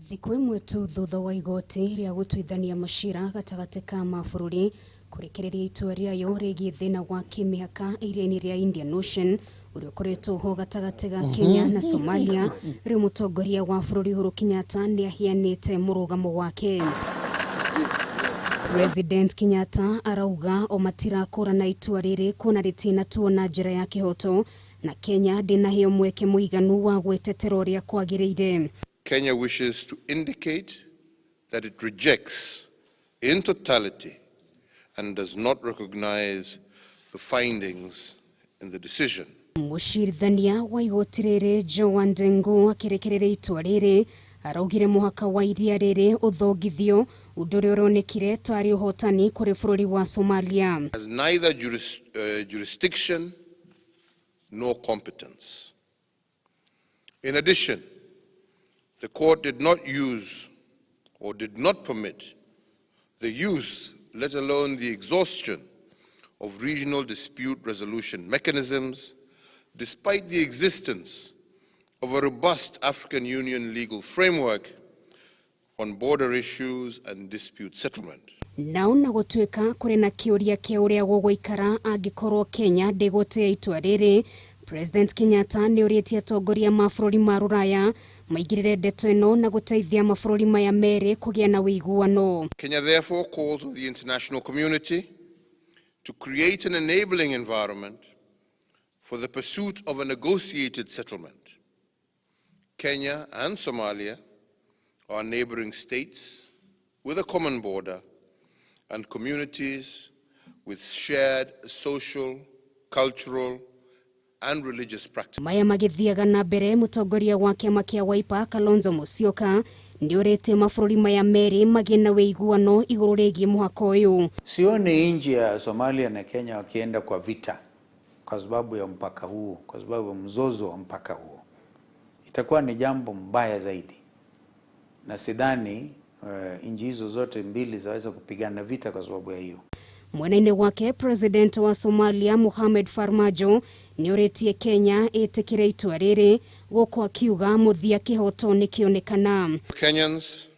Thikũ ĩmwe tu thutha wa igoti rĩa gũtuithania macira gatagatĩ ka mabũrũri kũrekereria itua rĩayo rĩgiĩ thĩna wa kĩmĩhaka iria-inĩ rĩa Indian Ocean ũrĩa ũkoretwo ho gatagatĩ ga Kenya na Somalia, rĩu mũtongoria wa bũrũri Uhuru Kenyatta nĩ ahianĩte mũrũgamo wake. President Kenyatta arauga o matirakũrana itua rĩrĩ kuona rĩtinatuo na njĩra ya kĩhoto na Kenya ndĩnaheo mweke mũiganu wa gwĩtetera ũrĩa kwagĩrĩire. Kenya wishes to indicate that it rejects in totality and does not recognize the findings in the decision. Mũcirithania wa igoti rĩrĩ Joan Ndengu akĩrekereria itua rĩrĩ araugire mũhaka wa iria rĩrĩ ũthongithio, ũndũ ũrĩa ũronekire tarĩ ũhotani kũrĩ bũrũri wa Somalia. Has neither jurisdiction nor competence. In addition, the court did not use or did not permit the use, let alone the exhaustion, of regional dispute resolution mechanisms, despite the existence of a robust African Union legal framework on border issues and dispute settlement. Nao na gũtuĩka kũrĩ na kĩũria kĩa ũrĩa gũgũikara angĩkorwo Kenya ndĩgũtĩa itua rĩrĩ, President Kenyatta nĩ ũrĩtie atongoria mabũrũri ma rũraya maingĩrĩre ndeto ĩno na gũteithia mabũrũri maya merĩ kũgĩa na ũiguano. Kenya therefore calls on the international community to create an enabling environment for the pursuit of a negotiated settlement Kenya and Somalia are neighboring states with a common border and communities with shared social, cultural, and religious practices. Maya magithiaga na mbere mutongoria wa kiama kia Wiper Kalonzo Musyoka nĩorĩtie mabũrũri maya merĩ magĩe na wĩiguano igũrũ rĩgiĩ mũhaka ũyũ. Sioni nchi ya Somalia na Kenya wakienda kwa vita kwa sababu ya mpaka huo, kwa sababu ya mzozo wa mpaka huo. Itakuwa ni jambo mbaya zaidi, na sidhani nchi hizo zote mbili zaweza kupigana vita kwa sababu ya hiyo. Mwena-inĩ wake President wa Somalia Mohamed Farmajo nĩorĩtie Kenya ĩtĩkĩre itua rĩrĩ gũkũ akiuga mũthia kĩhoto nĩkĩonekana. Kenyans,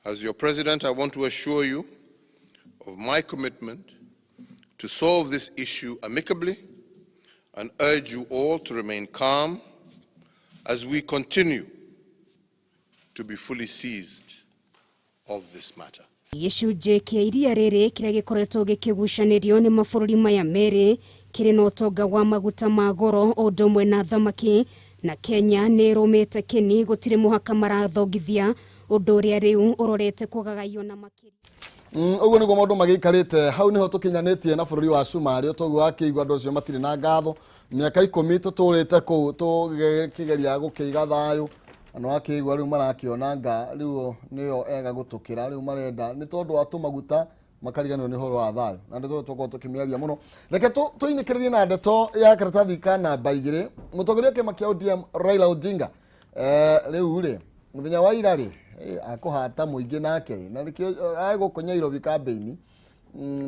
as your president, I want to assure you of my commitment to solve this issue amicably and urge you all to remain calm as we continue to be fully seized of this matter. Gĩcunjĩ kĩa iria rĩrĩ kĩrĩa gĩkoretwo gĩkĩgucanĩrio nĩ mabũrũri maya merĩ kĩrĩ na ũtonga wa maguta ma goro o ũndũ ũmwe na thamaki, na Kenya nĩ ĩrũmĩte kĩni gũtirĩ mũhaka marathongithia ũndũ ũrĩa rĩu ũrorete kũgagayio na makĩria. Ũguo nĩguo maũndũ magĩikarĩte hau nĩho tũkinyanĩtie na bũrũri wa Cumarĩ toguo wakĩigua andũ acio matirĩ na ngatho. Mĩaka 10 tũtũrĩte kũu tũgĩkĩgeria gũkĩiga thayũ na wakĩigua rĩu marakĩona nga rĩu nĩyo ega gũtũkĩra rĩu marenda nĩ tondũ wa tũmaguta makariganĩrwo nĩ ũhoro wa thayũ na ndeto tũkorwo tũkĩmĩaria mũno. Reke tũinĩkĩrĩrie na ndeto ya karatathi ka namba 2. Mũtongoria wa kĩama kĩa ODM Raila Odinga rĩu rĩ mũthenya wa ira rĩ akũhata mũingĩ nake na nĩkĩo agũkũ Nairobi kambĩini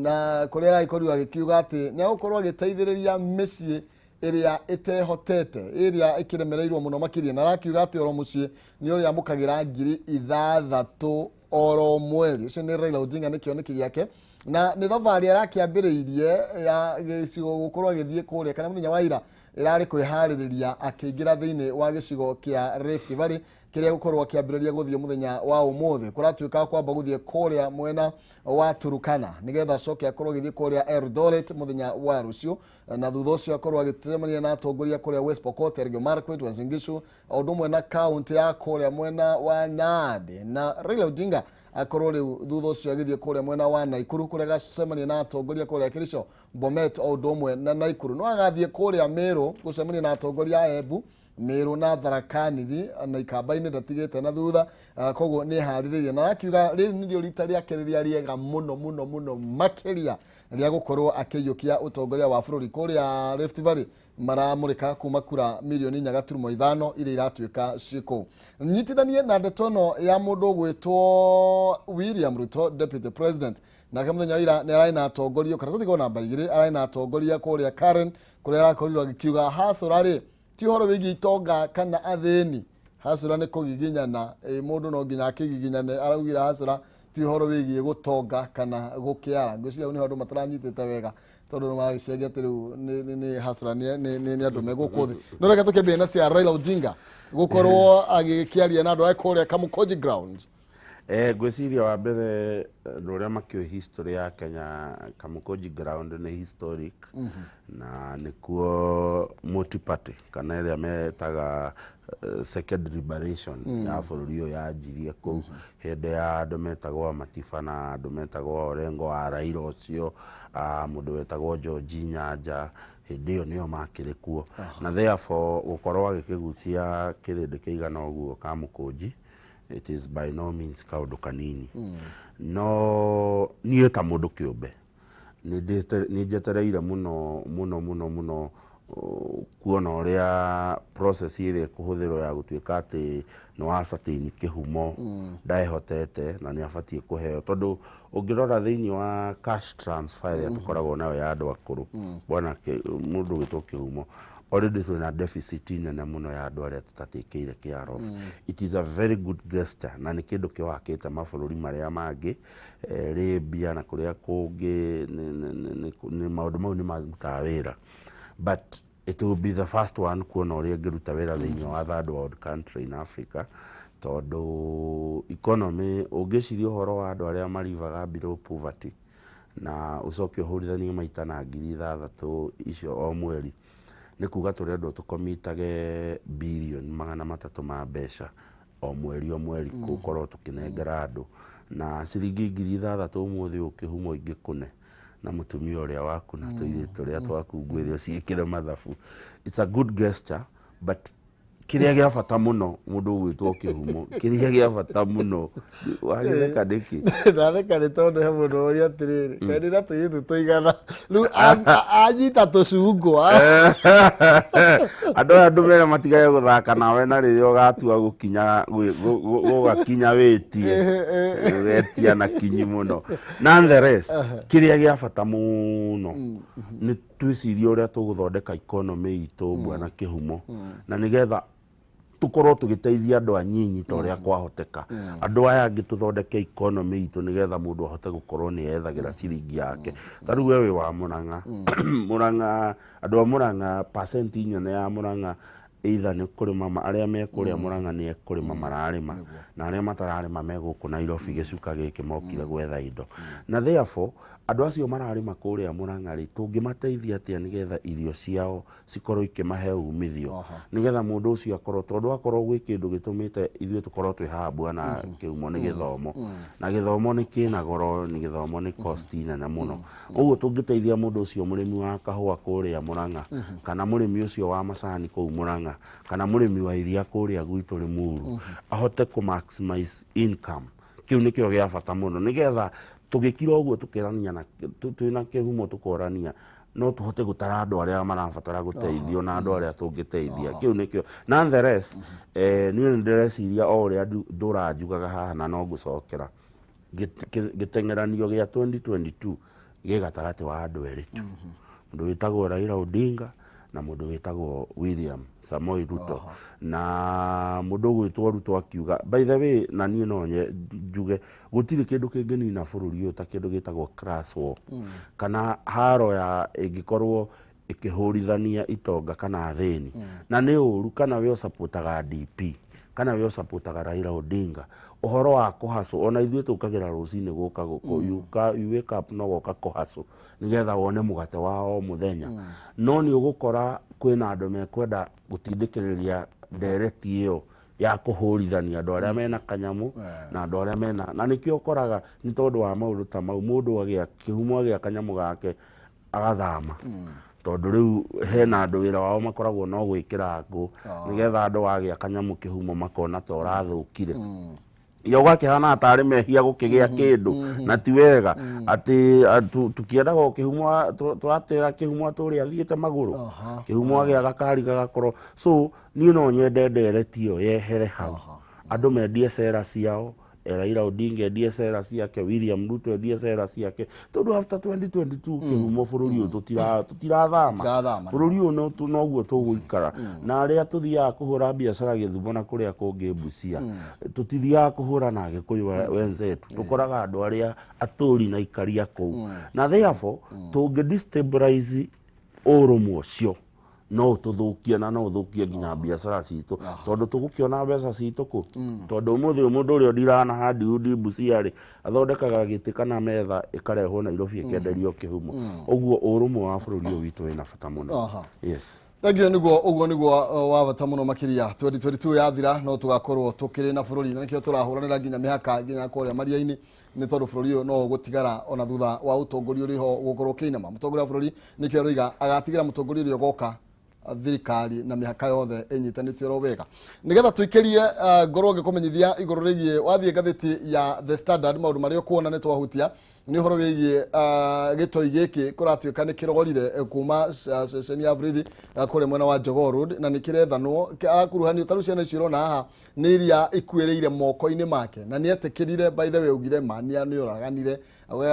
na kũrĩa aragĩkorirwo agĩkiuga atĩ nĩ agũkorwo agĩteithĩrĩria mĩciĩ ĩrĩa ĩtehotete ĩrĩa ĩkĩremereirwo mũno makĩria na arakiuga atĩ oro mũciĩ nĩ ũrĩa amũkagĩra 6,000 oro mweri. Ũcio nĩ Raila Odinga nĩ kĩoneki gĩake na nĩ thabarĩ arakĩambĩrĩirie ya gĩcigo gũkorwo agĩthiĩ kũrĩa kana mũthenya wa ira ĩrarĩ kwĩharĩrĩria akĩingĩra thĩinĩ wa gĩcigo kĩa Rift Valley kĩrĩa gũkorwo akĩambĩrĩria gũthiĩ mũthenya wa ũmũthĩ. Kũratuĩka kwamba gũthiĩ kũrĩa mwena wa Turukana nĩgetha acoke akorwo agĩthiĩ kũrĩa Eldoret mũthenya wa rũciũ na thutha ũcio akorwo agĩcemania na atongoria kũrĩa West Pokot, Elgeyo Marakwet, Uasin Gishu o ũndũ ũmwe na kaũntĩ ya kũrĩa mwena wa Nandi. Na Raila Odinga akorwo rĩu thutha ũcio agĩthiĩ kũrĩa mwena wa Naikuru kũrĩa agacemania na atongoria kũrĩa Kericho, Bomet o ũndũ ũmwe na Naikuru. No agathiĩ kũrĩa Meru gũcemania na atongoria a Embu, Meru na Tharaka Nithi na Ikamba-inĩ ndatigĩte na thutha, koguo nĩ eharĩrĩirie na arakiuga rĩrĩ nĩrĩo rita rĩake rĩrĩa rĩega mũno mũno mũno makĩria rĩa gũkorwo akĩiyũkia ũtongoria wa bũrũri. Kũrĩa Rift Valley maramũrĩka kuma kura milioni 4.5 iria iratuĩka ciĩ kũu. Nyitithanie na ndeto ĩno ya mũndũ ũgwĩtwo William Ruto, Deputy President, nake mũthenya wa ira nĩ ararĩ na atongoria karatathi ka namba 2 ararĩ na atongoria kũrĩa Karen kũrĩa arakorirwo agĩkiuga hasũra rĩ ti ũhoro wĩgiĩ itonga kana athĩni, hasũra nĩ kũgiginyana, mũndũ no nginya akĩgiginyane. Araugire hasũra ti ũhoro wĩgiĩ gũtonga kana gũkĩara. Ngwĩciria hau nĩho andũ mataranyitĩte wega tondũ nĩ maragĩciria atĩ rĩu nĩ hasũra nĩ andũ me gũkũ thĩ. No reke tũkĩambie na cia Raila Odinga gũkorwo agĩkĩaria na andũ a kũrĩa Kamukunji Grounds. Ngwĩciria wa mbere andũ arĩa makĩũĩ history ya Kenya, Kamukunji Ground nĩ historic na nĩkuo multi-party kana ĩrĩa metaga second liberation ya bũrũri ũyũ yanjirie kũu hĩndĩ ya andũ metagwo Matiba na andũ metagwo Orengo wa Raila ũcio, mũndũ wetagwo George Nyanja, hĩndĩ ĩyo nĩyo makĩrĩ kuo na therefore gũkorwo agĩkĩgucia kĩrĩndĩ kĩigana ũguo Kamukunji it is by no means kaũndũ kanini. No niĩ ta mũndũ kĩũmbe nĩ njetereire mũno mũno mũno mũno kuona ũrĩa process ĩrĩa ĩkũhũthĩrwo ya gũtuĩka atĩ nĩ wa ascertain kĩhumo ndehotete na nĩ abatiĩ kũheo tondũ ũngĩrora thĩinĩ wa cash transfer ĩrĩa tũkoragwo nayo ya andũ akũrũ bwana mũndũ ũgwĩtwo kĩhumo already twĩna deficit nene mũno ya andũ arĩa tũtatĩkĩire care of. It is a very good gesture na nĩ kĩndũ kĩwakĩte mabũrũri marĩa mangĩ, Libya na kũrĩa kũngĩ nĩ maũndũ mau nĩ marutaga wĩra, but it will be the first one kuona ũrĩa ĩngĩruta wĩra thĩinĩ wa third world country in Africa tondũ economy ũngĩciria ũhoro wa andũ arĩa marivaga below poverty na ũcoke ũhũrithanie maita na 6,000 icio o mweri Nĩ kuga tũrendwo tũkomitage birioni 300 ma mbeca o mweri o mweri, gũkorwo tũkĩnengera andũ na ciringi 6,000 ũmũthĩ ũyũ kĩhumo ingĩkũne na mũtumia ũrĩa waku na tũirĩtu tũrĩa twaku ngwĩre ũciĩkĩre mathabu. It's a good gesture, but kĩrĩa gĩa bata mũno, mũndũ ũgwĩtwo kĩhumo, kĩrĩa gĩa bata mũno, wagĩtheka nĩkĩ? Ndatheka nĩ tondũ he mũndũ ũria atĩrĩrĩ, kaĩ ndĩ na tũirĩtu tũigana rĩu anyita tũcungwa. Andũ aya ndũmere matigage gũthaka nawe, na rĩrĩa ũgatua gũkinya gũgakinya wĩtie ũgetia na kinyi mũno. Nonetheless, kĩrĩa gĩa bata mũno nĩ twĩcirie ũrĩa tũgũthondeka economy itũ, bwana kĩhumo, na nĩgetha tũkorwo tũgĩteithia andũ anyinyi ta ũrĩa kwahoteka. Andũ aya angĩ tũthondeke economy itũ nĩgetha mũndũ ahote gũkorwo nĩ ethagĩra ciringi yake. Ta rĩu we wĩ wa Mũrang'a. Mũrang'a, andũ a Mũrang'a, percent nene ya Mũrang'a either nĩ kũrĩma arĩa me kũrĩa Mũrang'a nĩ kũrĩma mararĩma, na arĩa matararĩma me gũkũ Nairobi gĩcuka gĩkĩ mokire gwetha indo. Na therefore andũ acio mararĩma kũrĩa Mũrang'a rĩ, tũngĩmateithia atĩa nĩgetha irio ciao cikorwo ikĩmahe umithio, nĩgetha mũndũ ũcio akorwo, tondũ akorwo gwĩ kĩndũ gĩtũmĩte ithuĩ tũkorwo twĩ haha, bwana kĩhumo, nĩ gĩthomo, na gĩthomo nĩ kĩna goro, nĩ gĩthomo nĩ cost nene mũno. Ũguo tũngĩteithia mũndũ ũcio mũrĩmi wa kahũa kũrĩa Mũrang'a, kana mũrĩmi ũcio wa macani kũu Mũrang'a, kana mũrĩmi wa iria kũrĩa gwitũ Limuru, ahote kũ maximize income, kĩu nĩkĩo gĩa bata mũno, nĩgetha tũgĩkira ũguo tũkĩrania na twĩna kĩhumo tũkorania no tũhote gũtara andũ arĩa marabatara gũteithio na andũ arĩa tũngĩteithia. Kĩu nĩkĩo. Nonetheless, niĩ nĩ ndĩreciria o ũrĩa ndũra njugaga haha na no ngũcokera. Gĩteng'eranio gĩa 2022 gĩ gatagatĩ wa andũ erĩ tu, mũndũ wĩtagwo Raila Odinga na mũndũ wĩtagwo William Samoei Ruto. Na mũndũ ũgwĩtwo Ruto akiuga, by the way, na niĩ no njuge gũtirĩ kĩndũ kĩngĩnina bũrũri ũyũ ta kĩndũ gĩtagwo class war, kana haro ya ĩngĩkorwo ĩkĩhũrithania itonga kana athĩni. Na nĩ ũru kana we ũcapotaga DP kana we ũcapotaga Raila Odinga, ũhoro wa kũhacũ ona ithuĩ tũkagĩra rũcinĩ gũka gũkũ, you wake up no goka kũhacũ nĩgetha wone mũgate wa o mũthenya. No nĩ ũgũkora kwĩna andũ mekwenda gũtindĩkĩrĩria ndereti ĩyo ya kũhũrithania andũ arĩa mena kanyamũ na andũ arĩa mena, na nĩkĩo ũkoraga nĩ tondũ wa maũndũ ta mau mũndũ agĩa kĩhumo agĩa kanyamũ gake agathama, tondũ rĩu hena andũ wĩra wao makoragwo no gwĩkĩra ngũ nĩgetha andũ wagĩa kanyamũ kĩhumo makona ta ũrathũkire ya ũgakĩhana tarĩ mehia gũkĩgĩa kĩndũ, na ti wega atĩ tũkĩendaga o kĩhumo tũratĩra kĩhumo atũrĩa athiĩte magũrũ, kĩhumo agĩa gakari gagakorwo. So niĩ no nyende ndereti ĩyo yehere hau, andũ mendie cera ciao, Raila Odinga endie cera ciake, William Ruto endie cera ciake, tondũ after 2022 kĩhumo bũrũri ũyũ tũtirathama. Tũtirathama. Bũrũri ũyũ noguo tũgũikara, na arĩa tũthiaga kũhũra biacara Gĩthumo na kũrĩa kũngĩ Busia, tũtithiaga kũhũra na Agĩkũyũ wenzetu, tũkoraga andũ arĩa atũri na ikaria kũu. Na therefore tũngĩ destabilize ũrũmwe ũcio no ũtũthũkie, na no ũthũkie nginya biacara citũ, tondũ tũgũkĩona mbeca citũ kũ? Tondũ ũmũthĩ ũyũ mũndũ ũrĩa ũndiraga na hardwood Busia rĩ, athondekaga gĩtĩ kana metha ĩkarehwo Nairobi ĩkenderio kĩhumo. Ũguo ũrũmwe wa bũrũri ũyũ witũ wĩna bata mũno. Yes. Thank you. Niguo ũguo niguo wa bata mũno makĩria. 2022 yathira no tũgakorwo tũkĩrĩ na bũrũri, na nĩkĩo tũrahũranĩra nginya mĩhaka nginya kũrĩa maria-inĩ, nĩ tondũ bũrũri ũyũ no ũgũtigara ona thutha wa ũtongoria ũrĩ ho gũkorwo ũkĩinama. Mũtongoria wa bũrũri nĩkĩo aroiga agatigĩra mũtongoria ũrĩa ũgoka thirikari na mĩhaka yothe ĩnyitanĩtio oro wega, nĩgetha tũikĩrie ngorwo ngĩkũmenyithia igũrũ rĩgiĩ wathiĩ ngathĩti ya The Standard maũndũ marĩa ũkuona nĩ twahutia nĩ ũhoro wĩgiĩ gĩtoi gĩkĩ kũratuĩka nĩ kĩrorire kuma ceceni ya borithi kũrĩa mwena wa Jogoo Road, na nĩ kĩrethanwo arakuruhanio. Ta rĩu ciana icio ũrona haha nĩ iria ikuĩrĩire moko-inĩ make, na nĩ etĩkĩrire, by the way, augire ma nĩ ũraganire,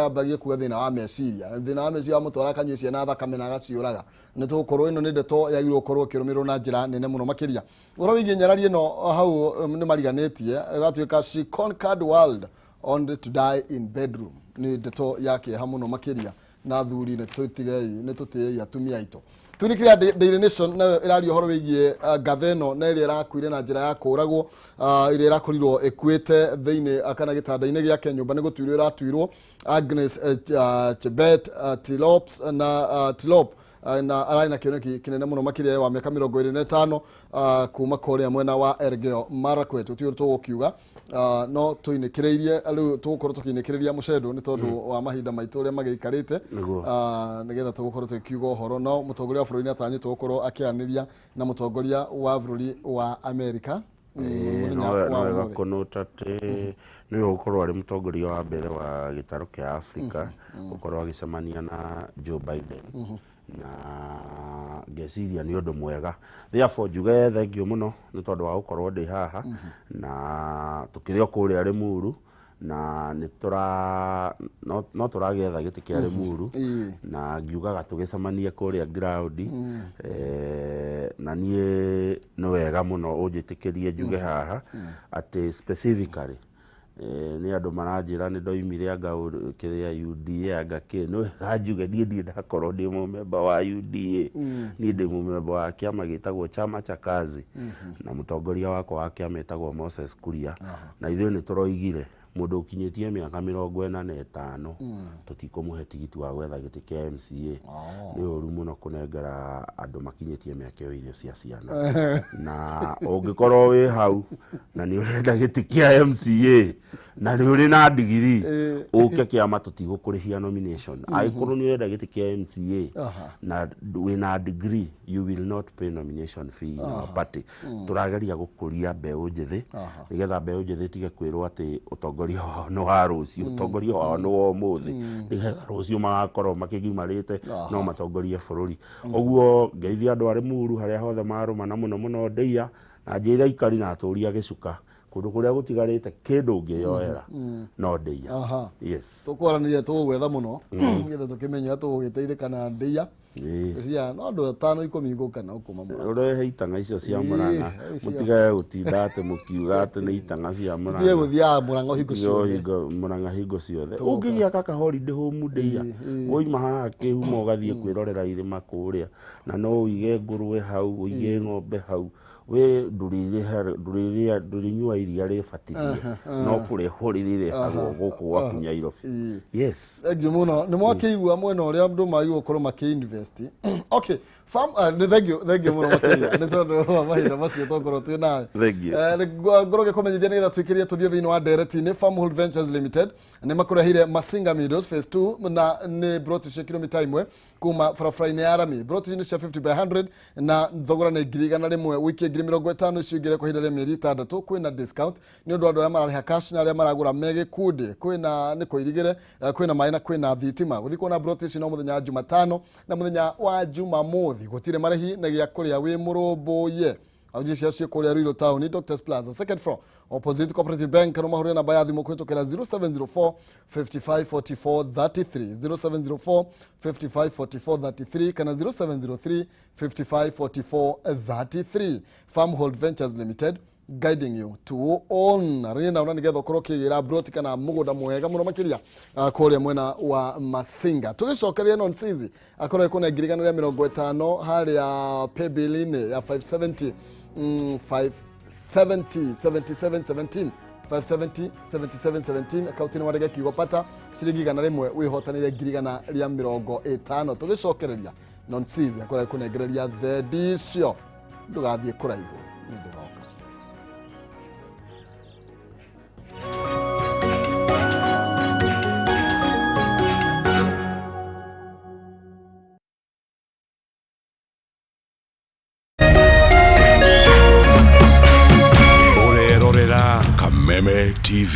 ambagie kuga thĩna wa meciria, thĩna wa meciria wamũtwara akanyua ciana thakame na agaciũraga. Nĩ tũgũkorwo ĩno nĩ ndeto yagĩrĩirwo gũkorwo ĩkĩrũmĩrĩrwo na njĩra nene mũno makĩria. Ũhoro wĩgiĩ nyarari ĩno hau nĩ mariganĩtie ĩgatuĩka "She conquered world only to die in bedroom", nĩ ndeto ya kĩeha mũno makĩria. Na athuri nĩ tũtigei, nĩ tũtĩei atumia aitũ. Tunikire Daily Nation nayo ĩraria ũhoro wĩgiĩ ngatha ĩno na ĩrĩa ĩrakuire na njĩra ya kũragwo, ĩrĩa ĩrakorirwo ĩkuĩte thĩinĩ kana gĩtanda-inĩ gĩake nyũmba, nĩ gũtuirwo ĩratuirwo Agnes Chebet Tilops na Tilop. Na ararĩ na kĩoneki kĩnene mũno makĩria wa mĩaka 25 kuma kũrĩa mwena wa Elgeyo Marakwet. Tũtiũĩ tũgũkiuga, no tũinĩkĩrĩirie rĩu tũgũkorwo tũkĩinĩkĩrĩria mũcendo nĩ tondũ wa mahinda maitũ ũrĩa magĩikarĩte. Nĩguo. Nĩgetha tũgũkorwo tũgĩkiuga ũhoro, no mũtongoria wa bũrũri nĩ atanyĩtwo gũkorwo akĩaranĩria na mũtongoria wa bũrũri wa Amerika mũthenya no wa no wega ũmũthĩ. Kũnũta atĩ nĩwe ũgũkorwo arĩ mũtongoria wa mbere wa gĩtarũ kĩa Afrika gũkorwo agĩcemania na Joe Biden, na ngeciria nĩ ũndũ mwega. Therefore njuge thank you mũno nĩ tondũ wa gũkorwo ndĩ haha na tũkĩrĩ o kũrĩa Limuru, na nĩ tũra no no tũragĩetha gĩtĩ kĩa Limuru. Na ngiugaga tũgĩcemanie kũrĩa ground, na niĩ nĩ wega mũno ũnjĩtĩkĩrie njuge haha atĩ specifically nĩ andũ maranjĩra nĩ ndoimire anga kĩrĩa UDA anga kĩ. Nĩ wega njuge niĩ ndirĩ ndakorwo ndĩ mũmemba wa UDA. Niĩ ndĩ mũmemba wa kĩama gĩtagwo Chama cha Kazi, na mũtongoria wakwa wa kĩama etagwo Moses Kuria, na ithuĩ nĩ tũroigire mũndũ ũkinyĩtie mĩaka 45 tũtikũmũhe tigiti wa gwetha gĩtĩ kĩa MCA. Nĩ ũru mũno kũnengera andũ makinyĩtie mĩaka ĩyo irio cia ciana, na ũngĩkorwo wĩ hau na nĩ ũrenda gĩtĩ kĩa MCA na nĩ ũrĩ na ndigiri, ũke kĩama, tũtigũkũrĩhia nomination. Angĩkorwo nĩ ũrenda gĩtĩ kĩa MCA na wĩna degree, you will not pay nomination fee in our party. Tũrageria gũkũria mbeũ njĩthĩ nĩgetha mbeũ njĩthĩ ĩtige kwĩrwo atĩ ũtongoria wao nĩ wa rũciũ. Ũtongoria wao nĩ wa ũmũthĩ, nĩgetha rũciũ magakorwo makĩgimarĩte no matongorie bũrũri. Ũguo ngeithia andũ a Limuru harĩa hothe marũma, na mũno mũno Ndeia, na njĩre aikari na atũri a Gĩcuka kũndũ kũrĩa gũtigarĩte kĩndũ ũngĩyoera no Ndeia. Yes. Tũkwaranĩria, tũgũgwetha mũno nĩgetha tũkĩmenye ũrĩa tũgũgĩteithĩka na Ndeia. Cia no andũ atano ikũmi ngũka na kuma Mũrang'a. Ũrehe itang'a icio cia Mũrang'a. Mũtigage gũtinda atĩ mũkiuga atĩ nĩ itang'a cia Tũtige Mũrang'a. Gũthiaga Mũrang'a hingo ciothe. Hingo Mũrang'a hingo ciothe. Tũgoka. Ũngĩgĩaka ka holiday home Ndeia, woima haha Kĩhumo ũgathiĩ kwĩrorera irĩma kũrĩa, na no ũige ngũrwe hau, ũige ng'ombe hau, we ndũrĩrĩa ndũrĩnyua iria rĩbatithie, no kũrehwo rĩrĩrehagwo gũkũ gwaku Nyairobi. Yes. Thank you mũno. Nĩ mwakĩigua mwena ũrĩa andũ magĩrĩirwo gũkorwo makĩ-invest. Okay, farm, nĩ thank you, thank you mũno makĩria nĩ tondũ wa mahinda macio twakorwo twĩ nawe. Thank you. Ngorwo ngĩkũmenyithia nĩgetha twĩkĩrie tũthiĩ thĩinĩ wa ndereti-inĩ. Farmhold Ventures Limited nĩ makũreheire Masinga Meadows Phase 2, na nĩ broti cia kilomita 1 kuma barabara-inĩ ya rami. Broti nĩ cia 50 by 100 na thogora nĩ 100,000. Wĩikie 50,000, icio ingĩ kwa ihinda rĩa mĩeri 6. Kwĩna discount nĩ ũndũ wa andũ arĩa mararĩha cash na arĩa maragũra me gĩkundi. Kwĩna nĩ kũirigĩre, kwĩna maĩ na kwĩna thitima. Gũthiĩ kuona broti ici no mũthenya wa Jumatano na mũthenya wa Jumamothi. Gũtirĩ marĩhi na gĩa kũrĩa wĩ mũrũmbũiye. Auji cio ciĩ kũrĩa Ruiru Town, Doctors Plaza, second floor, opposite Cooperative Bank. No mahũrĩre namba ya thimũ kũhĩtũkĩra 0704 55 44 33, 0704 55 44 33 kana 0703 55 44 33. Farmhold Ventures Limited, guiding you to own. Rĩna ona nĩgetha ũkorwo ũkĩgĩra broti kana mũgũnda mwega mũno makĩria kũrĩa mwena wa Masinga. Tũgĩcokeria Nonsizi akorwo ĩkũna 150,000 harĩa paybill-inĩ ya 570 570 77 17, 570 77 17 akaunti-inĩ. Wandĩke kiugo pata ciringi 100 wĩhotanĩre 150,000. Tũgĩcokereria Nonsizi akorwo ĩkũnengereria thendi icio. Ndũgathiĩ kũraihu, nĩ ndĩroka. Ũrerorera Kameme TV.